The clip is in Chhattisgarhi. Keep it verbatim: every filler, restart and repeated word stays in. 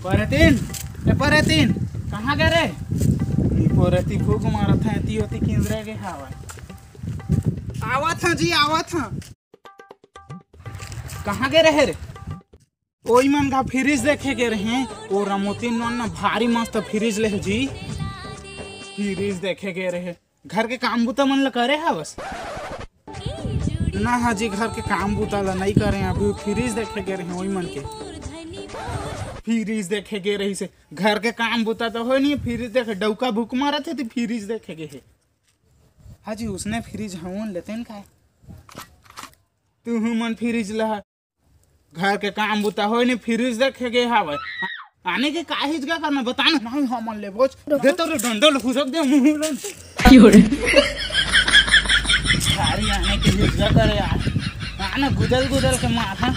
परतीन, ए परतीन, कहाँ गे रे? ई परती भूख मारत हे, एती ओती किंजरे गे हावय। आवत हं जी, आवत हं। कहाँ गे रहे रे? ओई मन का फ्रिज देखे गे रहे। ओ रमोतीन मन ना भारी मस्त फ्रिज ले हे जी। फ्रिज देखे गे रहे। घर के काम बुता मन ला करे हवस? ना हा जी, घर के काम बुता ला नई करे, अभी फ्रिज देखे गे रहे ओई मन के। फ्रिज देखे गे रही से, घर के काम बुता तो होय नहीं, फ्रिज देखे, डौका भूख मारत हे तो फ्रिज देखे गे हे। हाँ जी, उसने फ्रिज हमन लेते न खाए। तुहू मन फ्रिज ला, घर के काम बुता होय नहीं, फ्रिज देखे गे हावय। आने के का हिचका करना, बता ना। नहीं, हमन लेबोच। दे तो रे डंडा ल हुसक दे मुंह लन। क्यों रे? सारी आने के हिचका करे यार। आना गुदल गुदल के माथा।